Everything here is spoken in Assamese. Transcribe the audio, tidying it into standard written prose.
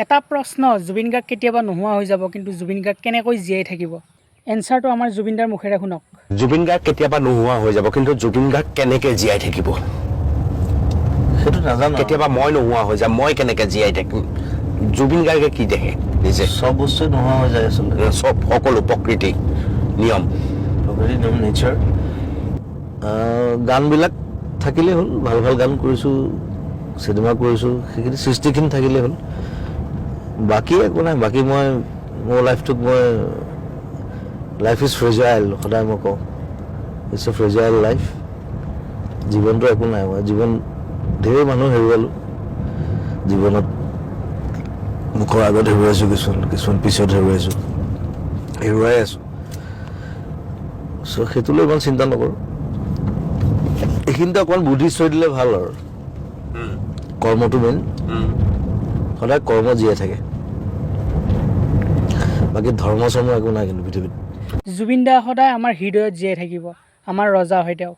এটা প্ৰশ্ন, জুবিন গাৰ্গ কেতিয়াবা নোহোৱা হৈ যাব, কিন্তু জুবিন গাৰ্গ কেনেকৈ জীয়াই থাকিব? এনচাৰটো আমাৰ জুবিনদাৰ মুখেৰে শুনক। জুবিন গাৰ্গ কেতিয়াবা নোহোৱা হৈ যাব, কিন্তু জুবিন গাৰ্গ কেনেকে জীয়াই থাকিব? সেইটো নাজানো। কেতিয়াবা মই নোহোৱা হৈ যাম, মই কেনেকে জীয়াই থাকিম? জুবিন গাৰ্গে কি দেখে নিজে? চব বস্তুৱে নোহোৱা হৈ যায় আচলতে। চব, সকলো প্ৰকৃতি নিয়ম। প্ৰকৃতি নিয়ম, নেচাৰ। গানবিলাক থাকিলেই হ'ল। ভাল ভাল গান কৰিছোঁ, চিনেমা কৰিছোঁ, সেইখিনি সৃষ্টিখিনি থাকিলেই হ'ল, বাকী একো নাই। বাকী মই মোৰ লাইফটোক মই, life is fragile, সদায় মই কওঁ, it's a fragile life. জীৱনটো একো নাই। মই জীৱন ধেৰ মানুহ হেৰুৱালোঁ জীৱনত। মুখৰ আগত হেৰুৱাইছোঁ কিছুমান, কিছুমান পিছত হেৰুৱাইছোঁ, হেৰুৱাই আছোঁ। চ' সেইটোলৈ ইমান চিন্তা নকৰোঁ। এইখিনিতে অকণমান বুদ্ধি থৈ দিলে ভাল আৰু কৰ্মটো মেইন। সদায় কৰ্ম জীয়াই থাকে, বাকী ধৰ্ম চৰ্ম একো নাই কিন্তু পৃথিৱীত। জুবিন দা সদায় আমাৰ হৃদয়ত জীয়াই থাকিব। আমাৰ ৰজা হয় তেওঁ।